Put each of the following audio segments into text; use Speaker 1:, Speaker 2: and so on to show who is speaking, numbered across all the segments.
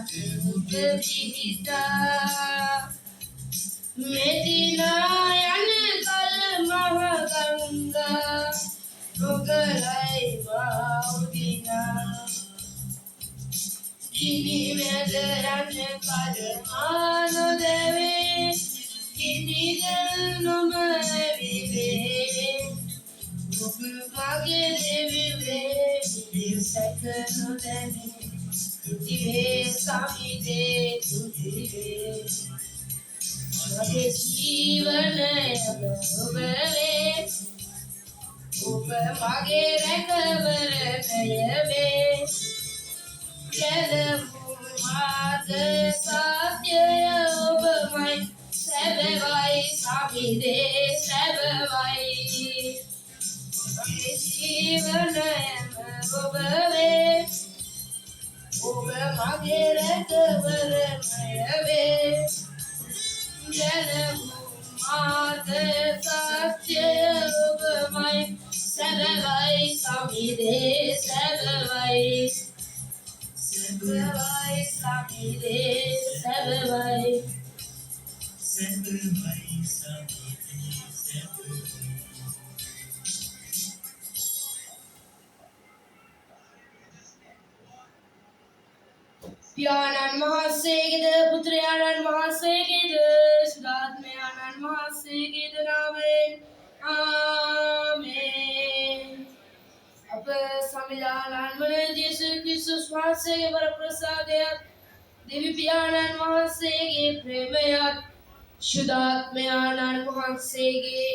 Speaker 1: මට ඔබ පිහිටා. මෙදිනා යන කල මහ ගංගා නොගලයි මා උදිනා. ගිනි මැද යන කල මා නොදැවේ, ගිනි දැල් නොම ඇවිදේ. ඔබ මගේ දෙවිවේ, සැක නොදැනේ. තුති වේ සමිදේ, තුති වේ. මගේ ජීවනයම ඔබ වේ, ඔබ මගේ රැකවරණය වේ. ගැලවුම් මාර්ග සත්‍යය ඔබමයි, සැබවයි සමිදේ, සැබවයි. මගේ ජීවනයම ඔබ වේ, ඔබ මගේ රැකවරණය වේ. ගැලවුම් මාර්ග සත්‍යය ඔබමයි, සැබවයි සමිදේ, සැබවයි. සැබවයි සමිදේ, සැබවයි.
Speaker 2: සැබවයි සමිදේ, සැබවයි.
Speaker 1: පියාණන් වහන්සේගේද පුත්‍රයාණන් වහන්සේගේද ශුද්ධාත්මයාණන් වහන්සේගේද නාමයෙන් ආමේන්. අප සමිඳාණන් වන ජේසුස් ක්‍රිස්තුස් වහන්සේගේ වර ප්‍රසාදයත් දෙවි පියාණන් වහන්සේගේ ප්‍රේමයත් ශුද්ධාත්මයාණන් වහන්සේගේ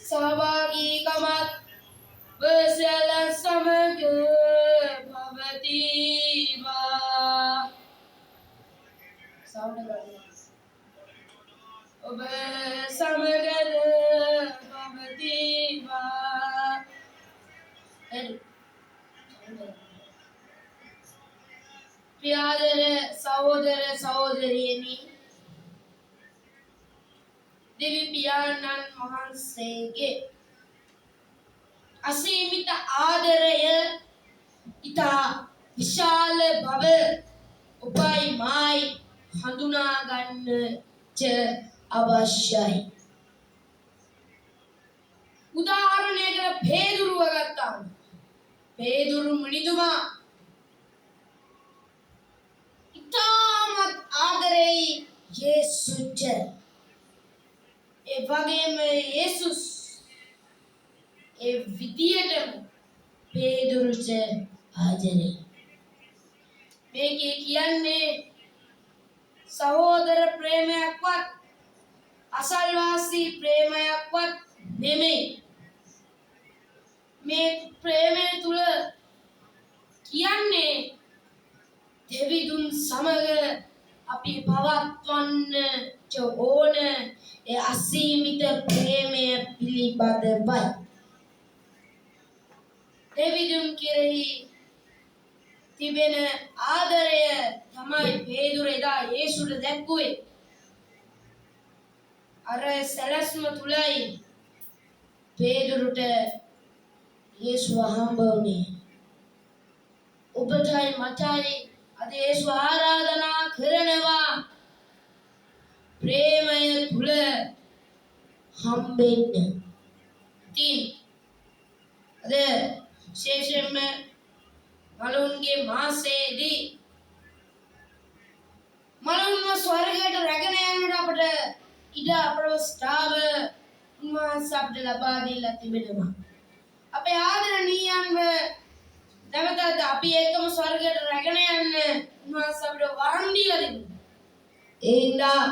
Speaker 1: සහභාගීකමත් ඔබ සියල්ලන් සමග පවතිවා. සවුන්ඩ් එක ගන්න. ඔබ සමගද පවතිවා. හරි. ප්‍රියාදර සහෝදර සහෝදරියනි, දෙවි පියාණන් වහන්සේගේ අසීමිත ආදරය ඉතා විශාල බව ඔබයි මායි හඳුනා ගන්නට අවශ්‍යයි. උදාහරණයකට පේදුරුව ගත්තාම, පේදුරු මුනිතුමා ඉතාමත් ආදරෙයි යේසුට. ඒ වගේම යේසුස් ඒ විදියටම පේදුරුට ආදරෙයි. මේකේ කියන්නේ සහෝදර ප්‍රේමයක්වත් අසල්වාසී ප්‍රේමයක්වත් නෙමෙයි. මේ ප්‍රේමය තුල කියන්නේ දෙවිදුන් සමග අපි පවත්වන්නට ඕන ඒ අසීමිත ප්‍රේමය පිළිබඳවයි. දෙවිදුන් කෙරෙහි තිබෙන ආදරය තමයි පේදුර එදා යේසුට දැක්වුවේ. අර සැලැස්ම තුලයි පේදුරුට යේසුව හම්බ වුණේ. ඔබටයි මටයි අද යේසුව ආරාධනා කරනවා ප්‍රේමය තුල හම්බෙන්න. ඉතින් අද විශේෂයෙන්ම මලුන්ගේ මාසයේදී මලුන්ව ස්වර්ගයට රැගෙන යන්නට අපට ඉඩ අප්‍රවස්ථාව උන්වහන්සේ අපට ලබා දීලා තිබෙනවා. අපේ ආදරණීයන්ව නැවතත් අපි ඒකම ස්වර්ගයට රැගෙන යන්න උන්වහන්සේ අපට වරම් දීලා තිබෙනවා. ඒ හින්දා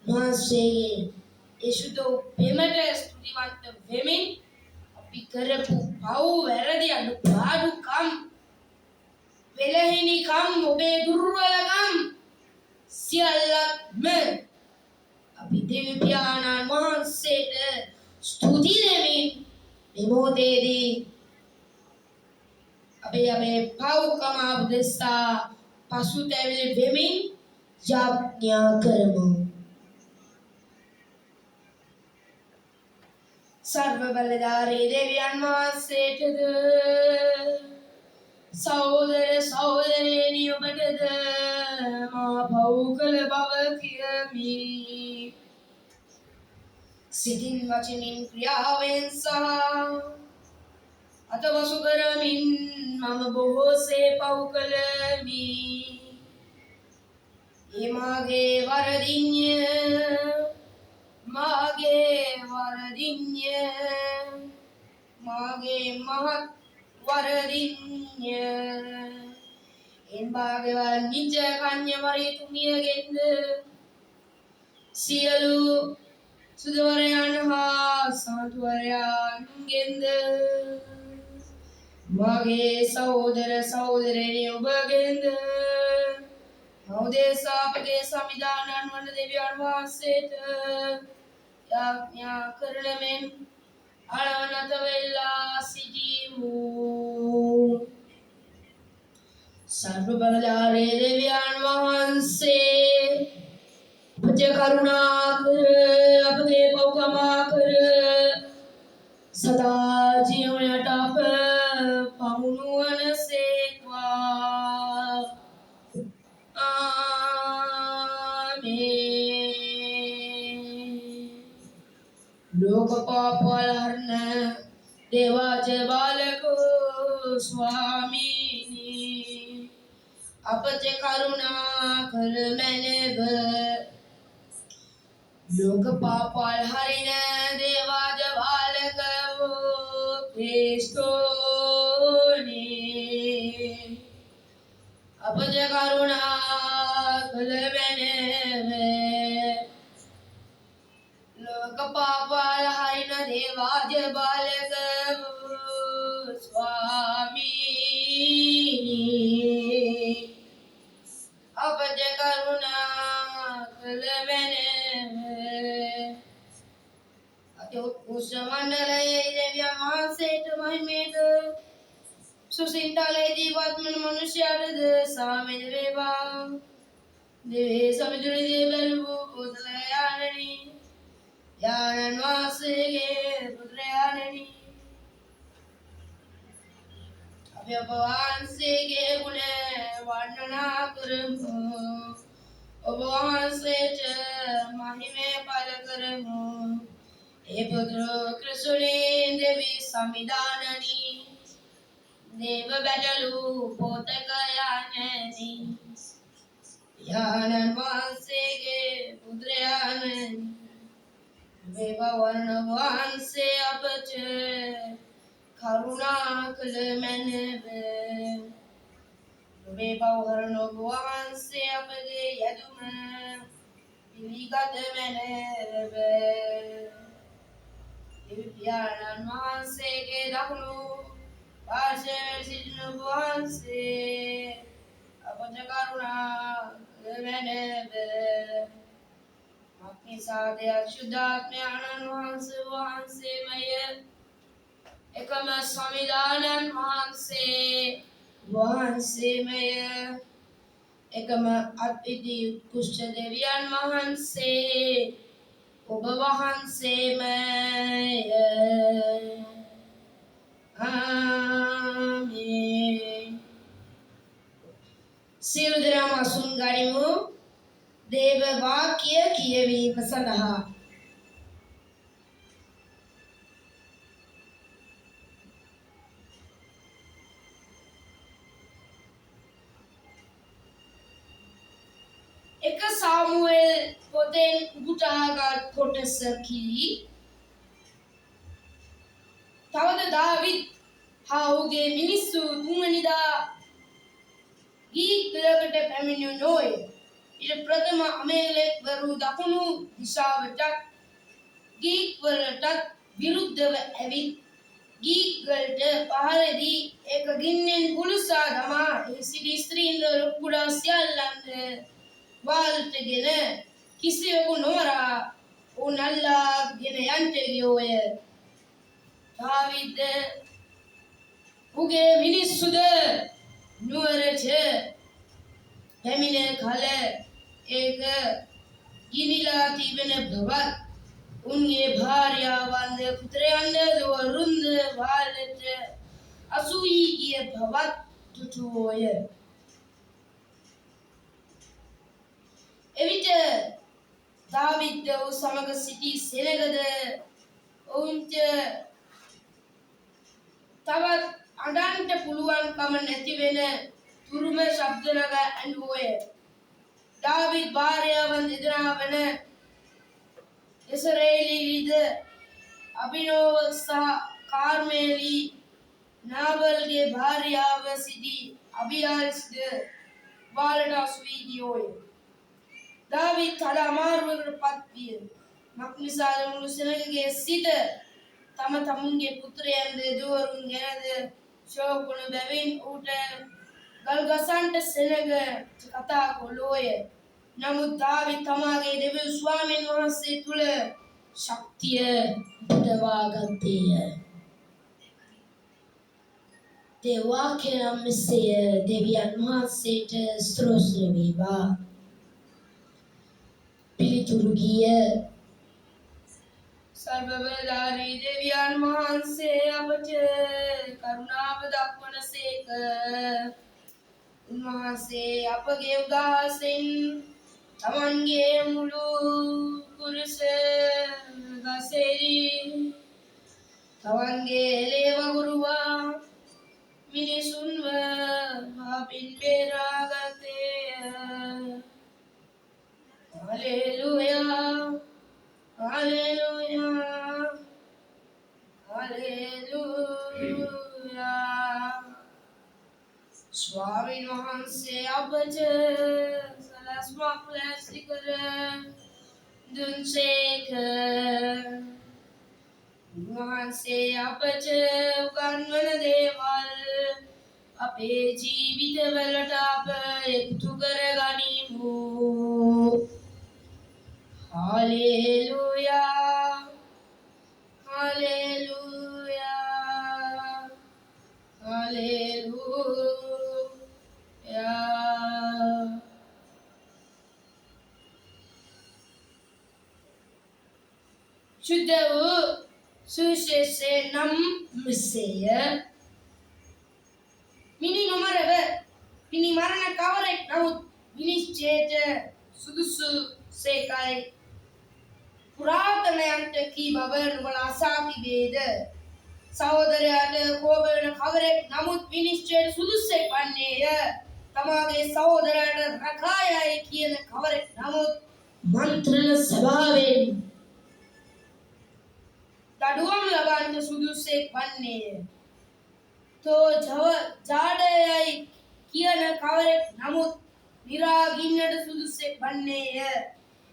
Speaker 1: උන්වහන්සේගේ ඒ සුද්ධ පෙමට ස්තුතිවන්ත වෙමින් අපි කරපු පව් වැරදි අඩුපාඩුකම් වෙලහිනිකම් ඔබේ දුර්වලකම් සියල්ලක්ම අපි දෙවි පියාණන් වහන්සේට ස්තුති දෙමින් මේ මොහොතේදී අපේ අපේ පව්කම උදෙසා පසුතැවිලි වෙමින් යාඥා කරමු. සර්ව බලධාරී දෙවියන් වහන්සේටද සහෝදර සහෝදරයනි ඔබටද මා පව් කළ බව කියමි. සිතින් වචනින් ක්‍රියාවෙන් සහ අතවසු කරමින් මම බොහෝසේ පව් කළමි. ඒ මාගේ වරදින්ය, මාගේ වරදින්ය, මාගේ මහත් වරදින්ය. එන් භාග්‍යවත් නිජ කන්‍ය මරියතුමියගෙන්ද සියලු සුදවරයන් හා සාන්තුවරයන්ගෙන්ද මගේ සහෝදර සහෝදරයනි ඔබගෙන්ද මෞදේශාපගේ සමිඳානන් වන දෙවියන් වහන්සේට යාඥා කරන මෙන් අනවනත වෙලා සිටීමු. සර්ව බලධාරී දෙවියන් වහන්සේ අපට කරුණා කර අපගේ පව් කමා කර සදා ජීවනයට අප පමුණුවන සේක්වා. ආමේන්. ලෝක පාපවල හරන දේවාජ බාලකෝ ස්වාමීනි, අපට කරුණා කර මැනව. ලෝක පාපවල හරින දේවාජ බාලකෝ ක්‍රිස්තෝනි, අපට කරුණා කළ මැනව. ලෝක පාපවල හරින දේවාජ බාලකෝ ස්වාමීනි, අපට කරුණා කළ මැනව. අති උත්කෘෂ්ඨ මණ්ඩලයේ දෙවියන් වහන්සේට මහිමයද සුසින්තලයේ ජීවත් වන මනුෂ්‍යයාටද සාමය වේවා. දෙවේ සමිඳුනි දේවලු පුත්‍රයාණනි, යානන් වහන්සේගේ පුත්‍රයාණනි, අපි ඔබ වහන්සේගේ ගුණ වර්ණනා කරමු. ඔබ වහන්සේට මහිමය පළ කරමු. ඒ පුත්‍ර ක්‍රිස්තුනි දෙවි සමිඳානනි, දේව බැටළු පෝතක යානනි, යානන් වහන්සේගේ පුත්‍රයාණනි, වේවා වහන්සේ අපට කරුණා කළ මැනව. මේ පවහරන ඔබ වහන්සේ අපගේ යදුම පිළිගත මැනව. දෙවි පියාණන් වහන්සේගේ දකුණු පාර්ශ්වයේ සිටින ඔබ වහන්සේ අපට කරුණා කළ මැනව. මක්නිසාද ශුද්ධාත්මයාණන් වහන්සේ වහන්සේමය එකම සමිඳාණන් වහන්සේ වහන්සේමය එකම අද්විතීය උත්කෘෂ්ඨ දෙවියන් වහන්සේ ඔබ වහන්සේමය. ආමේන්. සියලු දෙනාම අසුන් ගනිමු දේව වාක්‍ය කියවීම සඳහා. එක සාමුවෙල් පොතෙන් උගුටාගත් කොටසකි. තවද දාවිද් හා ඔහුගේ මිනිස්සු තුන්වැනිදා ගීගලකට පැමිණුණෝය. ඊට ප්‍රථම අමේලෙක්වරු දකුණු දිශාවටත් ගීක්වලටත් විරුද්ධව ඇවිත් ගීග්වලට පහර දී ඒක ගින්නෙන් පුලුස්සා දමා එහි සිටි ස්ත්‍රීන්ද ලොකු කුඩා සියල්ලන්ද වාලටගෙන කිසිවෙකු නොමරා ඔවුන් අල්ලාගෙන යන්ට ගියෝය. දාවිද්ද ඔහුගේ මිනිස්සුද නුවරට පැමිණ කල ඒක ගිනිලා තිබෙන බවත් උන්ගේ භාර්යාවන්ද පුත්‍රයන්ද දූවරුන්ද වාලට අසු වී ගිය බවත් දුටුවෝය. සමග සිටි සෙනගද ඔවුන්ට තවත් අඬන්ට පුළුවන්කම නැති වෙන තුරුම ශබ්ද නගා ඇඬුවෝය. දාවීද් භාර්යාවන් දෙදෙනා වන ඉස්රායේලීද අබිනෝව සහ කාර්මේලී නාබල්ගේ භාර්යාව සිටි අබියාල්ස්ද වහලට අසු වී ගියෝය. දාවීද් තද අමාරුවකට පත් විය. මක්නිසාද මුළු සෙනගගේ සිත තම තමුන්ගේ පුත්‍රයන්ද දූවරුන් ගැනද ශෝක වන බැවින් ඌට ගල් ගසන්ට සෙනග කතා කළෝය. නමුත් දාවීද් තමාගේ දෙවියන් ස්වාමීන් වහන්සේ තුල ශක්තිය උපදවා ගත්තේය. දේවාක්‍ය නම් මෙසේය. දෙවියන් වහන්සේට ස්තෝත්‍ර වේවා. පිළිතුරු ගිය. සර්ව බලධාරී දෙවියන් වහන්සේ අපට කරුණාව දක්වන සේක. උන්වහන්සේ අපගේ උදහසින් තමන්ගේ මුළු කුරුස ගසෙරි. තමන්ගේ ලේ වගුරුවා මිනිසුන්ව පාපින් බේරාගත්තේය. හලෙලූයා, හලෙලූයා, හලෙලූයා. ස්වාමීන් වහන්සේ අපට සලස්මක් ලෑස්ති කර දුන්සේක. උන්වහන්සේ අපට උගන්වන දේවල් අපේ ජීවිතවලට අප එකතු කර ගනිමු. හලෙලූයා, හලෙලූයා, හලෙලූයා. ශුද්ධ වූ සුවිශේෂය නම් මෙසේය. මිනි නොමරව මිනි මරණ කවරෙක් නමුත් විනිශ්චයට සුදුසු සේකයි. පුරාතනයන්ට කී බව නුඹලා අසා තිබේද? සහෝදරයාට කෝප වෙන කවරෙක් නමුත් විනිශ්චයට සුදුස්සෙක් වන්නේය. තමාගේ සහෝදරයාට රකායයි කියන කවරෙක් නමුත් මන්ත්‍රණ සභාවෙන් දඩුවම් ලබන්නට සුදුස්සෙක් වන්නේය. තෝ ජාඩයයි කියන කවරෙක් නමුත් නිරාගින්නට සුදුස්සෙක් වන්නේය.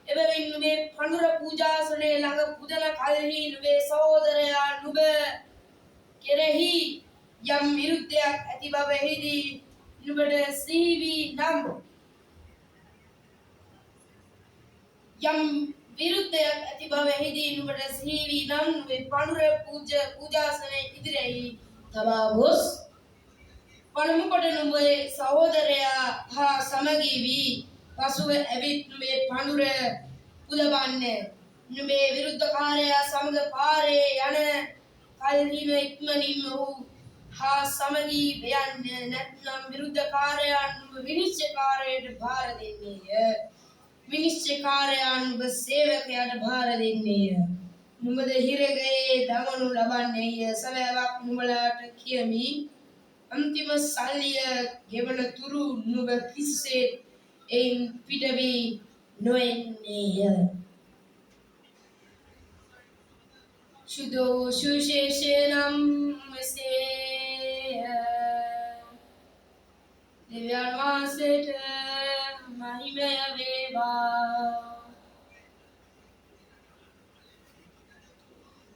Speaker 1: එබැවින් නුඹේ පඳුර පූජාසනය ළඟ පුදන කල්හි නුඹේ සහෝදරයා නුඹ කෙරෙහි යම් විරුද්ධයක් ඇති බව එහිදී නුඹට සිහි වී නම්, යම් විරුද්ධයක් ඇති බව එහිදී නුඹට සිහි වී නම් නුඹේ පඳුර පූජාසනය ඉදිරියෙහි තබා ගොස් පළමු කොට නුඹේ සහෝදරයා හා සමගි වී පසුව ඇවිත් නුඹේ පඳුර පුදවන්න. නුඹේ විරුද්ධකාරයා සමග පාරේ යන කල්හිම ඉක්මනින්ම ඔහු හා සමගි වෙයන්න. නැත්නම් විරුද්ධකාරයා නුඹ විනිශ්චයකාරයාට භාර දෙන්නේය. විනිශ්චයකාරයා නුඹ සේවකයාට භාර දෙන්නේය. නුඹද හිරගයේ දමනු ලබන්නේය. සැබෑවක් නුඹලාට කියමි, අන්තිම සල්ලිය ගෙවන තුරු නුඹ කිසිසේත් එයින් පිටවී නොඑන්නේය. ශුද්ධ වූ සුවිශේෂය නම් මෙසේය. දෙවියන් වහන්සේට මහිමය වේවා.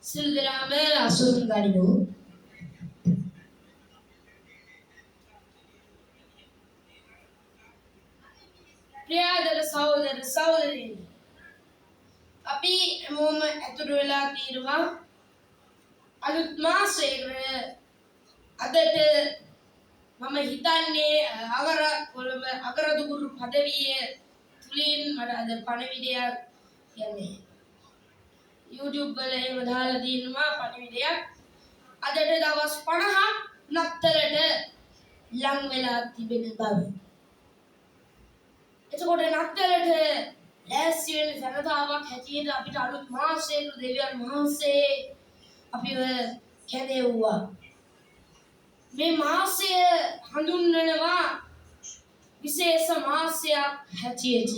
Speaker 1: සියලු දෙනාම අසුන් ගනිමු. ප්‍රියාදර සහෝදර සහෝදරීනි, අපි හැමෝම ඇතුළු වෙලා තියෙනවා අලුත් මාසයකට. අදට මම හිතන්නේ අගර කොළඹ අගරදුගුරු පදවිය තුලින් මට අද පණිවිඩයක් කියන්නේ YouTube වල එහෙම දාලා තියෙනවා පණිවිඩයක්. අදට දවස් 50ක් නත්තලට ලං වෙලා තිබෙන බව. එතකොට නත්තලට ලෑස්ති වෙන ජනතාවක් හැටියට අපිට අලුත් මාසයකට දෙවියන් වහන්සේ අපිව කැඳෙව්වා. මේ මාසය හඳුන්වනවා විශේෂ මාසයක් හැටියට.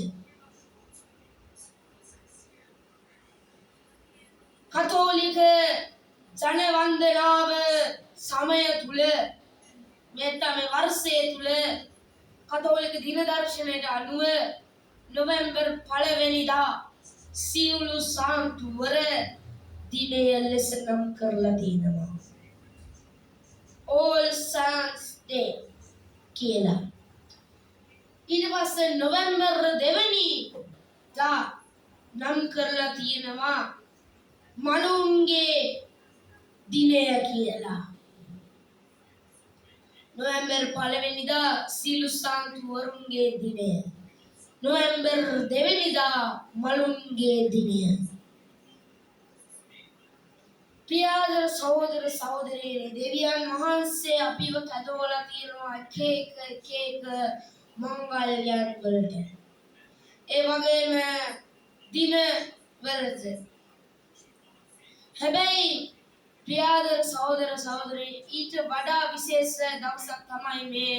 Speaker 1: කතෝලික ජනවන්දනාව සමය තුල, නැත්නම් මේ වර්ෂය තුල කතෝලික දින දර්ශනයට අනුව නොවැම්බර් 1 වෙනිදා සියලු සාන්තුවර දිනය ලෙස නම් කරලා තියෙනවා. All Saints Day කියලා. ඊට පස්සේ නොවැම්බර් 2 වෙනිදා නම් කරලා තියෙනවා මනුන්ගේ දිනය කියලා. නොවැම්බර් 1 වෙනිදා සියලු සාන්තුවරුන්ගේ දිනය. නොවැම්බර් 2 වෙනිදා මලුන්ගේ දිනය. ප්‍රියාදර සහෝදර සහෝදරියනි, දෙවියන් වහන්සේ අපිව කැදවලා තියෙනවා එක එක එක එක මංගල්‍යයන් වලට. ඒ වගේම දින වලට. හැබැයි ප්‍රියාදර සහෝදර සහෝදරියනි, ඊට වඩා විශේෂ දවසක් තමයි මේ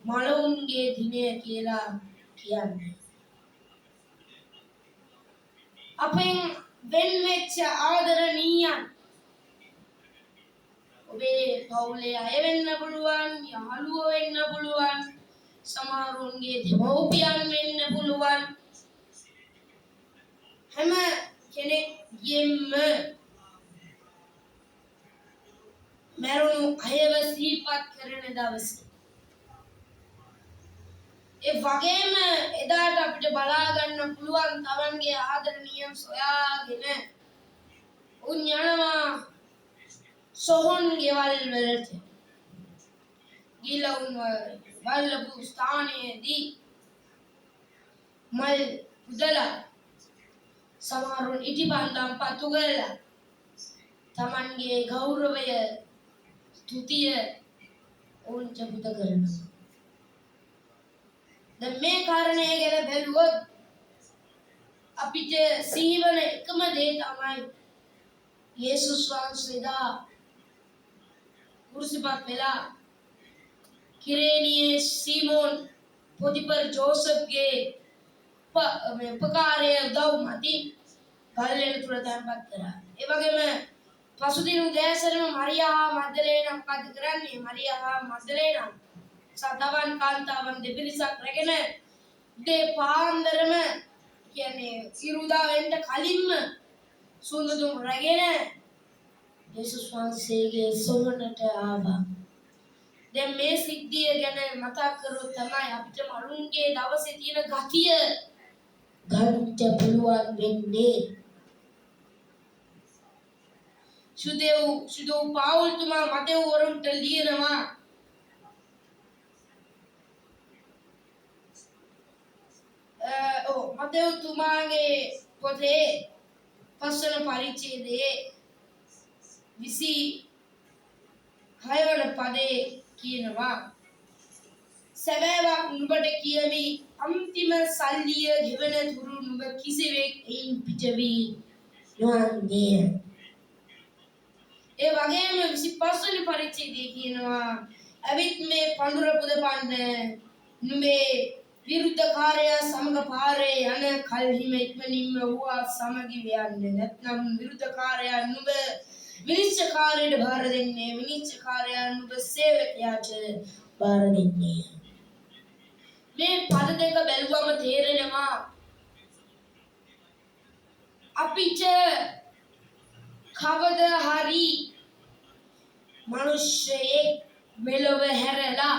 Speaker 1: මලවුන්ගේ දිනය කියලා කියන්නේ. අපෙන් වෙන් වෙච්ච ආදරණීයන් ඔබේ පවුලේ අය වෙන්න පුළුවන්, යාළුවෝ වෙන්න පුළුවන්, සමහරුන්ගේ දෙමව්පියන් වෙන්න පුළුවන්. හැම කෙනෙක්ගෙන්ම මැරුණු අයව සිහිපත් කරන දවස. ඒ වගේම එදාට අපිට බලා ගන්න පුළුවන් තමන්ගේ ආදරණීයන් සොයාගෙන උන් යනවා සොහොන් ගෙවල් වලට. ගිහලා උන් වල්ලපු ස්ථානයේදී මල් පුදලා, සමහරුන් ඉටිපන්දම් පතු කරලා තමන්ගේ ගෞරවය, ස්තුතිය ඔවුන්ට පුද කරනවා. දැන් මේ කාරණය ගැන බැලුවොත් අපිට සිහිවන එකම දේ තමයි යේසුස් වහන්සේ දා කුරුසිපත් වෙලා කිරේනියේ සීමෝන් පොතිපර් ජෝසප්ගේ මේ උපකාරය උදව් මතින් ගල්ලෙන තුල තැන්පත් කරා. ඒ වගේම පසුදින උදෑසනම මරියා හා මග්දලේනා මොකද්ද කරන්නේ? මරියා හා මග්දලේනා සතවන් කාන්තාවන් දෙපිරිසක් රැගෙන උදේ පාන්දරම, කියන්නේ ඉරුදා වෙන්න කලින්ම සුඳුදුම් රැගෙන යේසුස් වහන්සේගේ සොහොනට ආවා. දැන් මේ සිද්ධිය ගැන මතක් කරොත් තමයි අපිට මරුන්ගේ දවසේ තියෙන ගතිය ගන්නට පුළුවන් වෙන්නේ. සුදෙව් පාවුල්තුමා මතෙව් වරුන්ට ලියනවා, ඔව්, මතෙව්තුමාගේ පොතේ පස්වන පරිච්ඡේදයේ 26 වන පදේ කියනවා, සැබෑවක් නුඹට කියමි, අන්තිම සල්ලිය ගෙවන තුරු නුඹ කිසිවෙක් එයින් පිටවී නොයන්නේය. ඒ වගේම 25 වෙනි පරිච්ඡේදයේ කියනවා, ඇවිත් මේ පඳුර පුදපන්න, නුඹේ විරුද්ධකාරයා සමග පාරේ යන කල්හිම ඉක්මනින්ම ඌවා සමගි යන්න. නැත්නම් විරුද්ධකාරයා නුඹ විනිශ්චයකාරයට භාර දෙන්නේ, විනිශ්චයකාරයා නුඹ සේවකයාට භාර දෙන්නේ. මේ පද දෙක බැලුවම තේරෙනවා අපිට කවද හරි මිනිස්සෙක් මෙලොව හැරලා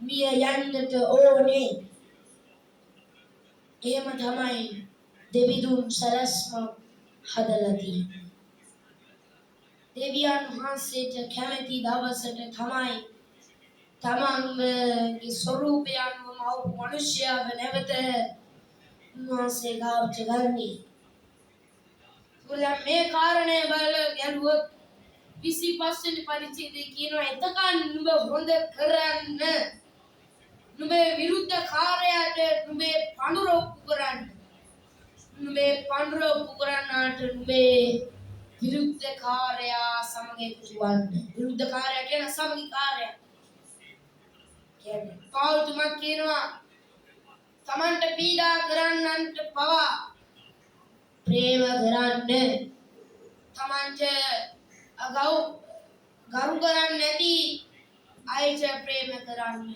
Speaker 1: මිය යන්නට ඕනේ. එහෙම තමයි දෙවිදුන් සැලැස්මක් හදලා තියෙන්නේ. දෙවියන් වහන්සේට කැමැති දවසට තමයි තමන්ගේ ස්වරූපය අනුව මවපු මනුෂ්‍යයාව නැවත උන්වහන්සේ ගාවට ගන්නේ. ඒගොල්ලන් මේ කාරණය බල ගැලුවොත් 25 වෙනි පරිච්ඡේදයේ කියනවා, එතකන් නුඹ හොඳ කරන්න, නුඹේ විරුද්ධ කාර්යයට නුඹේ පඳුර ඔප්පු කරන්න. නුඹේ පඬුර ඔප්පු කරන්නාට නුඹේ විරුද්ධකාරයා සමග එකතු වන්න. විරුද්ධකාරයා කියන සමගිකාරයා කියන්නේ පාවුල්තුමා කියනවා තමන්ට පීඩා කරන්නන්ට පවා ප්‍රේම කරන්න, තමන්ට අගව් ගරු කරන්නේ නැති අයට ප්‍රේම කරන්න,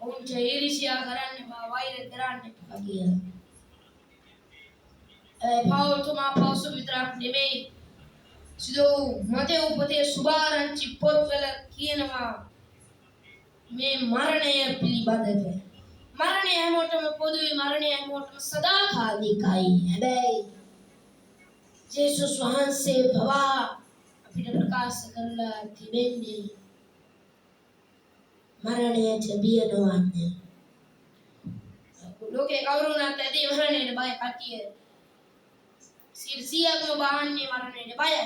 Speaker 1: ඔවුන්ට ඊර්ෂ්‍යා කරන්න එපා, වෛර කරන්න එපා කියලා. ඒ පාවුල්තුමා පවසු විතරක් නෙමෙයි, සිදු මතෙව් පොතේ සුභාරංචි පොත්වල කියනවා මේ මරණය පිළිබඳව. මරණය හැමෝටම පොදුයි, මරණය හැමෝටම සදාකාලිකයි. හැබැයි ජේසුස් වහන්සේ පවා අපිට ප්‍රකාශ කරලා තිබෙන්නේ මරණයට බිය නොවන්න. ලෝකේ කවුරු වුණත් ඇති මරණයට බය කට්ටිය. 100%ක්ම බාන්නේ මරණයට බයයි.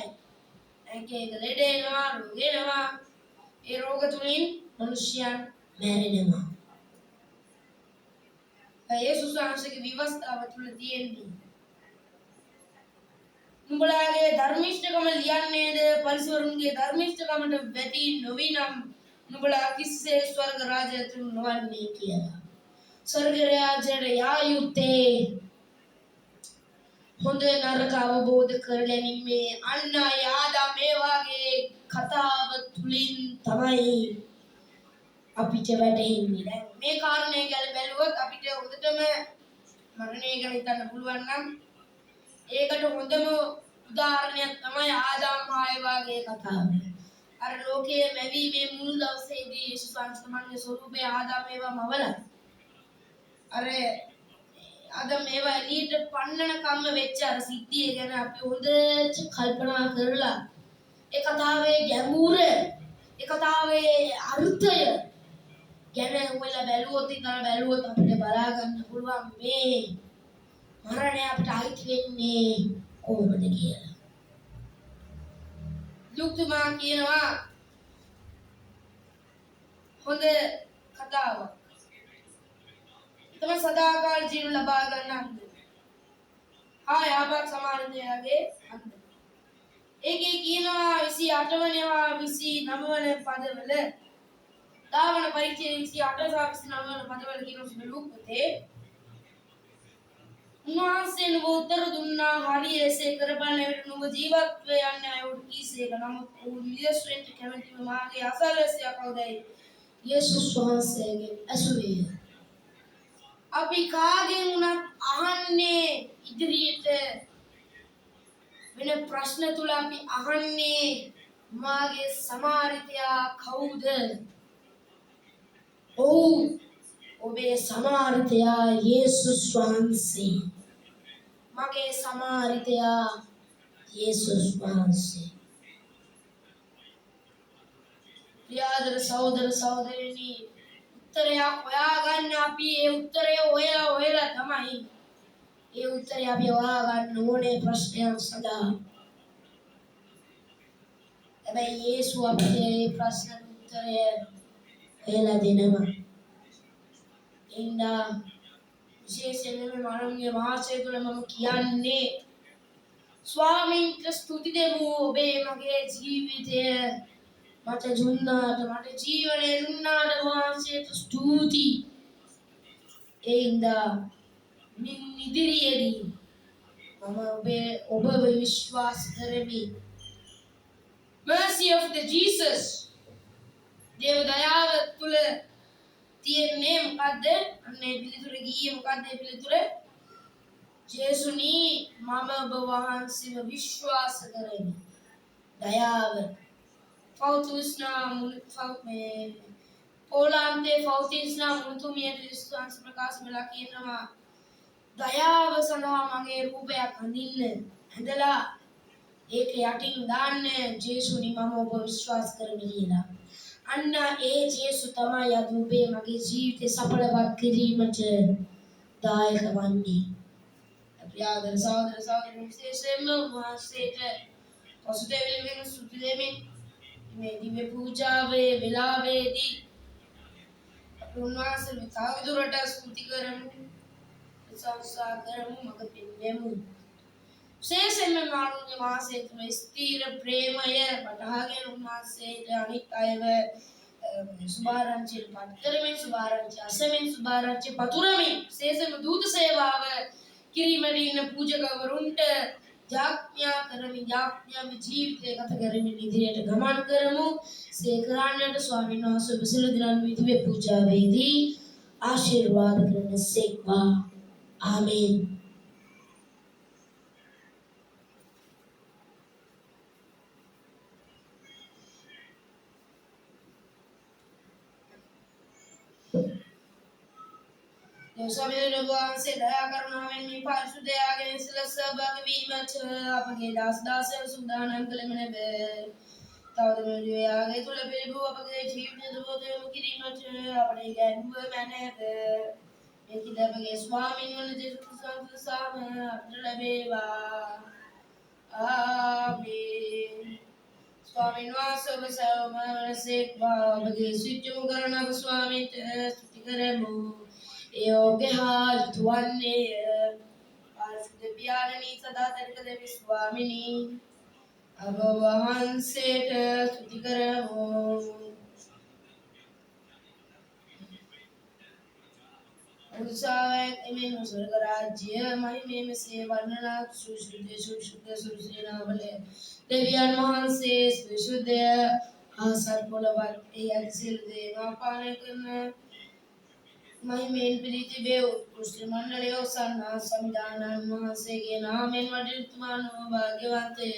Speaker 1: එක එක ලෙඩ එනවා, රෝග එනවා. ඒ රෝග තුලින් මනුෂ්‍යයන් මැරෙනවා. යේසුස් වහන්සේගේ විවස්ථාව තුල තියෙන්නේ නුඹලාගේ ධර්මිෂ්ඨකම ලියන්නේද පරිසවරුන්ගේ ධර්මිෂ්ඨකමට වැටි නොවි නම් නුඹලා කිසිසේ ස්වර්ග රාජ්‍ය තුල නොවන්නේ කියලා. ස්වර්ග රාජ්‍යයට යා යුත්තේ හොඳ නරක අවබෝධ කරගැනීමේ අන්න ආදම් මේ වාගේ කතාව තුලින් තමයි අපිට වැටහෙන්නේ. දැන් මේ කාරණේ ගැන බැලුවොත් අපිට හොඳටම මරණය ගැන හිතන්න පුළුවන් නම් ඒකට හොඳම උදාහරණයක් තමයි ආදාම් හා ඒවාගේ කතාව. අර ලෝකයේ මැවීමේ මුල් දවසේදී යේසුස් වහන්සේ තමන්ගේ ස්වරූපය ආදාම් ඒවා මවලා අර ආදාම් ඒවා එළියට පන්නන කම්ම වෙච්ච අර සිද්ධිය ගැන අපි හොඳට කල්පනා කරලා ඒ කතාවේ ගැඹුර, ඒ කතාවේ අර්ථය ගැන ඔයාලා බැලුවොත් ඉතල බැලුවොත් අපිට බලා ගන්න පුළුවන් මේ මරණය අපිට අයිති වෙන්නේ කොහොමද කියලා. ලුක්තුමා කියනවා හොඳ කතාවක්. තම සදාකාල ජීවන ලබා ගන්න අන්දම. හා යහපත් සමාජයගේ අන්දම. ඒකේ කියනවා 28 වන හා 29 වන පදවල, 10 වන පරිච්ඡේදයේ 28 සහ 29 වන පදවල කියන සුළු ලුක් පොතේ උන්වහන්සේ නුඹ උත්තර දුන්නා, හරි එසේ කරපන්, එවිට නුඹ ජීවත්ව යන්න අයවුට කීසේක. නමුත් ඔහු නිදෙස් වෙන්න කැමැතිව මාගේ අසල්වැසියා කවුදයි යේසුස් වහන්සේගෙන් ඇසුවේය. අපි කාගෙන් වුණත් අහන්නේ ඉදිරියට වෙන ප්‍රශ්න තුල අපි අහන්නේ මාගේ සමාරිතයා කවුද? ඔව්, ඔබේ සමාරිතයා යේසුස් වහන්සේ. මගේ සමාරිතයා යේසුස් වහන්සේ. ප්‍රියාදර සහෝදර සහෝදරියනි, උත්තරයක් හොයාගන්න අපි ඒ උත්තරය හොයලා හොයලා තමයි ඒ උත්තරය අපි හොයාගන්න ඕනේ ප්‍රශ්නයක් සඳහා. හැබැයි යේසු අපිට ඒ ප්‍රශ්න උත්තරය හොයලා දෙනවා. එින්දා විශේෂයෙන්ම මේ මරණීය මාසය තුළ මම කියන්නේ ස්වාමීන්ට ස්තුති දෙමු. ඔබේ මගේ ජීවිතය මට දුන්නාට, මට ජීවනය දුන්නාට වහන්සේට ස්තුති. ඒ හින්දා මින් ඉදිරියේදී මම ඔබව විශ්වාස කරමි. Mercy of the Jesus, දේව දයාව තුළ තියෙන්නේ මොකද්ද? අන්න ඒ පිළිතුර ගියේ මොකද්ද ඒ පිළිතුර? ජේසුනි, මම ඔබ වහන්සේව විශ්වාස කරමි. දයාව. ෆෞතුස්නා මුනි මේ පෝලාන්තේ ෆෞතිස්නා මුනිතුමියට යේසුස් වහන්සේ ප්‍රකාශ වෙලා කියනවා දයාව සඳහා මගේ රූපයක් අඳින්න, ඇඳලා ඒක යටින් දාන්න ජේසුනි මම ඔබ විශ්වාස කරමි කියලා. අන්න ඒ ජේසු තමයි අද ඔබේ මගේ ජීවිතය සඵලවත් කිරීමට දායක වන්නේ. අපි ආදර සහෝදර සහෝදරියනි, විශේෂයෙන්ම වහන්සේට පසුතැවිලිමින් ස්තුති දෙමින් මේ දිව්‍ය පූජාවේ වෙලාවේදී අපි උන්වහන්සේ තවදුරටත් ස්තුති කරමු, ප්‍රශංසා කරමු, මඟ පෙන්වමු. විශේෂයෙන්ම මාළුන්ගේ මාසය තුළ ස්ථීර ප්‍රේමය වටහාගෙන උන්වහන්සේට අනිත් අයව සුභාරංචියට පත් කරමින්, සුභාරංචි අසමින්, සුභාරංචි පතුරමින් විශේෂයෙන්ම දූත සේවාව කිරීමට ඉන්න පූජකවරුන්ට යාඥා කරමින් යාඥාවේ ජීවිතය ගත කරමින් ඉදිරියට ගමන් කරමු. සේ කරන්නට ස්වාමීන් වහන්සේ ඔබ සියලු දෙනාම දිව්‍ය පූජාවේදී ආශිර්වාද කරන සේක්වා. ආමේන්. ස්වාමීන් වහන්සේ දයා කරුණාවෙන් මේ පාරිශුද්ධ යාගයෙන් සිල සහභාගී වීමට අපගේ දාස දාසයන් සූදානම් කළ මැනව. තවද මේ දිව්‍ය යාගය තුළ පිළිබූ අපගේ ජීවිත දුවද යොමු කිරීමට අපට ඉගැන්වුව මැනව. මේකිද අපගේ ස්වාමීන් වන ජේසුස් ක්‍රිස්තුස් වහන්සේ සාම අපට ලැබේවා. ආමේන්. ස්වාමීන් වහන්සේ ඔබ සැවොම වනසේක්වා. ඔබගේ සිත් යොමු කරන අප ස්වාමීන්ට ස්තුති කරමු. ඒ ඔබගේ හා යුතු වන්නේය. පාරිශුද්ධ පියාණනි, සදාතනික දෙවි ස්වාමිනී, අප වහන්සේට ස්තුති කරමු. උත්සාහයෙන් එමෙන්ම ස්වර්ග රාජ්‍ය මහිමය මෙසේ වර්ණනා සුශුද්ධ සුශුද්ධ සුසේනාවල දෙවියන් වහන්සේ සුශුද්ධය ආසත් පොළවත් ඒ ඇති සියලු දේවා පාලනය කරන මහිමෙන් පිරී තිබේ. උත්කෘෂ්ඨ මණ්ඩලය ඔසන්නා සමිඳාණන් වහන්සේගේ නාමයෙන් වඩිතුමානෝ භාග්‍යවන්තය.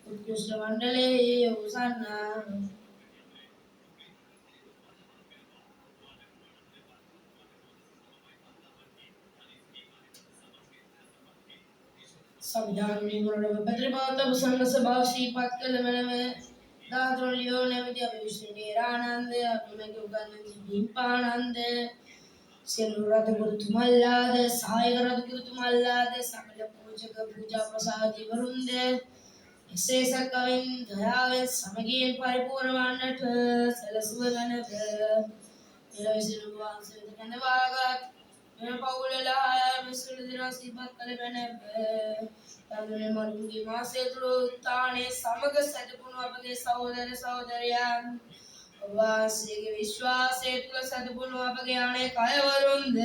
Speaker 1: උත්කෘෂ්ඨ මණ්ඩලයේ ඔසන්නා. සංවිධාන නිමුණව පත්‍රපාත සංඝ සභාව ශ්‍රීපත් කළ මැනව. දාතුන් ලියෝ නැමැති අපේ විශ්ව නේරානන්ද, අපි මගේ උගන්වන බිම්පානන්ද, සියලු රදගුරුතුමන්ලාද, සහායක රදගුරුතුමන්ලාද, සකල පූජක පූජා ප්‍රසාදීවරුන්ද එසේ සක්කවෙන් දයාවෙන් සමගියෙන් පරිපූර්ණ වන්නට සැලසුව මැනව. මෙලොව සියලු වහන්සේ වෙත කැඳවාගත් මෙම පවුලලා මෙසුළු දෙනා සිහිපත් කළ මැනව. තවද මරුන්ගේ මාසය තුළ උත්ථානයේ සමග සැදපුණු අපගේ සහෝදර සහෝදරයන්, ඔබ වහන්සේගේ විශ්වාසය තුළ සැදපුණු අපගේ අනෙක් අයවරුන්ද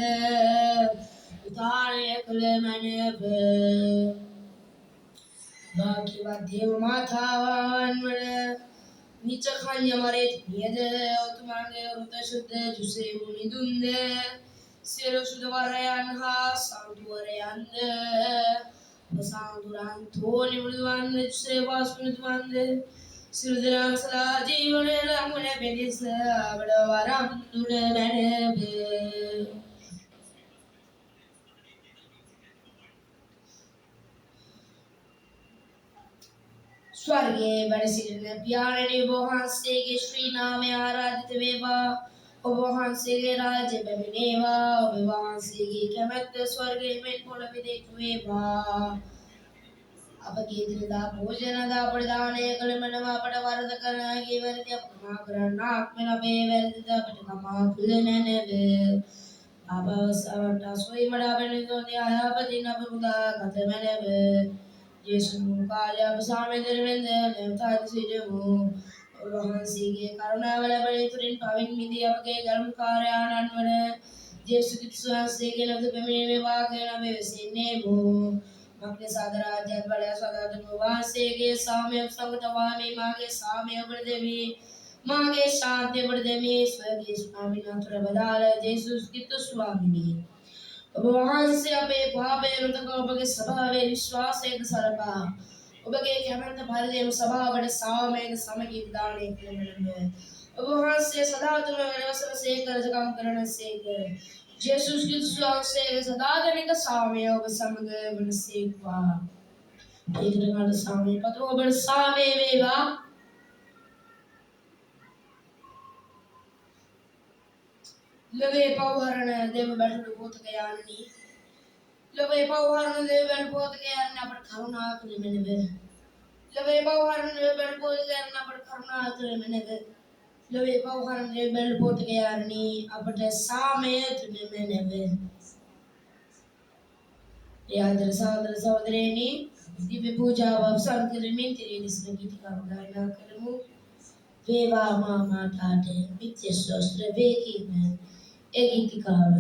Speaker 1: උත්ථානය කළ මැනව. භාග්‍යවත් දේව මාතාවන් වන නිචකන්‍ය මරේත් නියද ඔතුමාගේ වෘත ශුද්ධ ජුසේ මුනිදුන්ද සියලු ශුද්ධවරයන් හා සාන්තුවරයන්ද සාන්තුරන් තෝනි මුනිදුවන්ද ජුසේ වාස් මුනිදුවන්ද සියලු දෙනා සදා ජීවනයේ ලංවන පිණිස අපට වරම් දුන මැනව. ස්වර්ගයේ වැඩ සිටින පියාණනි, ඔබ වහන්සේගේ ශ්‍රී නාමය ආරාධිත වේවා. ඔබ වහන්සේගේ රාජ්‍ය පැමිණේවා. ඔබ වහන්සේගේ කැමැත්ත ස්වර්ගයේ මෙන් පොළොවේ ඉටු වේවා. අපගේ දිනදා භෝජන ද අපට දානය කළ මැනව. අපට වරද කරන අයගේ වැරදි අප කමා කරන්නාක් මෙන් අපේ වැරදිද අපට කමා කළ මැනව. පාප අවස්ථාවට අසුවීමට අප නිදොස් අයහපතින් අප මුදා ගත මැනව. ජේසුස් මුළු කාලය අප සාමය දෙරෙමින්ද නැවත සිටමු. ඔබ වහන්සේගේ කරුණාව ලැබෙන ඉතුරින් පවින් මිදී අපගේ ගරුකාරයාණන් වන ජේසුස් ක්‍රිස්තුස් වහන්සේගේ නැවත පැමිණීමේ වාග්යන අප වෙසින්නේමු. මක්නිසාද රාජ්‍යත් බලය සදාතම වහන්සේගේ සාමය සමග තවාමි. මාගේ සාමය ඔබට දෙමි, මාගේ ශාන්තිය ඔබට දෙමි. ස්වර්ගීය ස්වාමීන් වහන්සේ වදාළ ජේසුස් ක්‍රිස්තුස් ස්වාමිනී, ඔබ වහන්සේ අපේ පාපය නොතක ඔබගේ ස්වභාවයේ විශ්වාසයද සලකා ඔබගේ කැමැත්ත පරිදිම සභාවට සාමයද සමගිය දානය කළ මැනව. ඔබ වහන්සේ සදාතම වෙනසන සේක රජකම් කරන සේක. ජේසුස් ක්‍රිස්තුස් වහන්සේගේ සදාතනික සාමය ඔබ සමග වනසේක්වා. ඒකට කාට සාමය පතමු. ඔබට සාමය වේවා. ලොවේ පවහරණ දේව බැටළු පෝතක යන්නේ, ලොවේ පවහරණ දේව බැටළු පෝතක යන්නේ අපට කරුණා කළ මැනව. ලොවේ පවහරණ දේව බැටළු පෝතක යන්නේ අපට කරුණා කළ මැනව. ලොවේ පවහරණ දේව බැටළු පෝතක යන්නේ අපට සාමය තුන මැනව. ඒ ආදර සහෝදර සහෝදරයනි, දිව්‍ය පූජාව අවසන් කරමින් තිරේ නිසන ගීතිකාව ගායනා කරමු. වේවා මා මාතාට නිත්‍ය ස්තෝත්‍ර වේ කියන ඒ ගීතිකාව.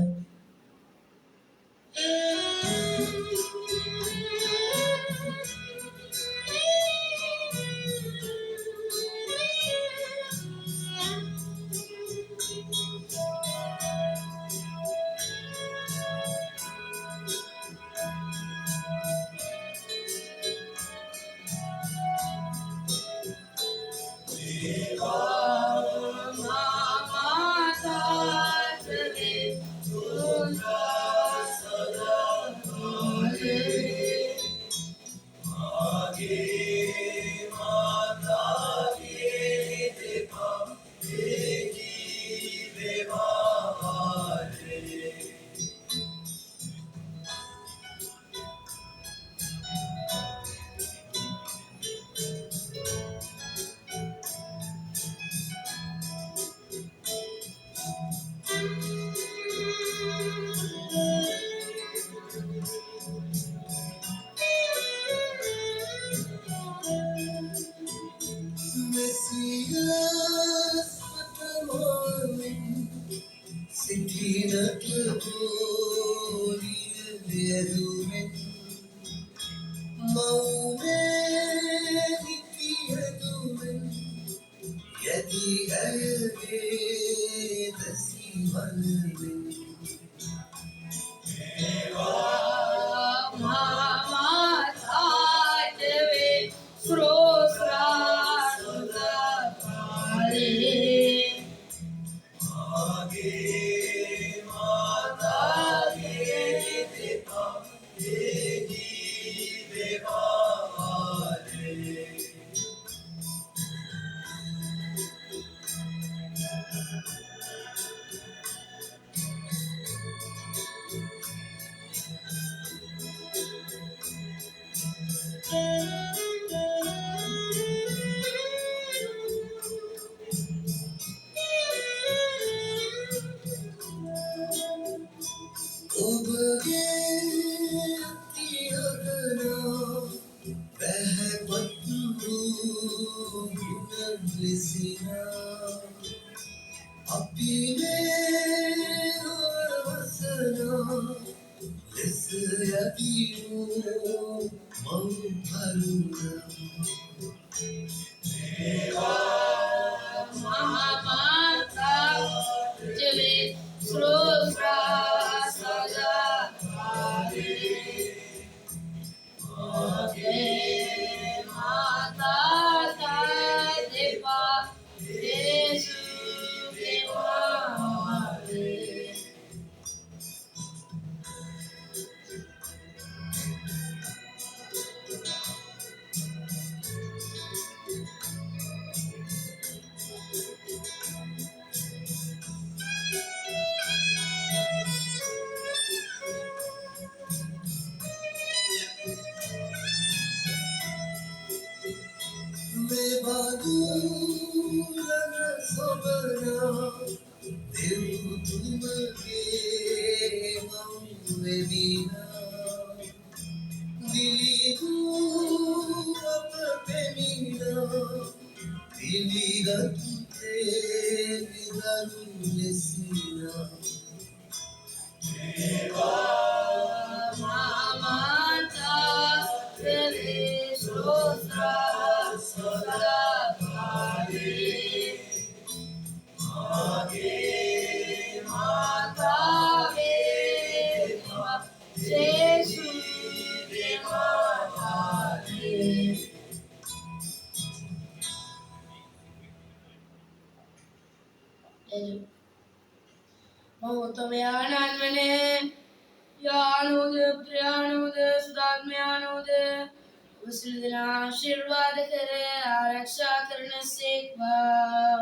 Speaker 1: ආශිර්වාද කර ආරක්ෂා කරන සේක්වා.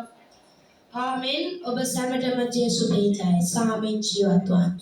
Speaker 1: ආමෙන්. ඔබ සැමටම ජේසු පිහිටයි. සාමෙන් ජීවත් වන්න.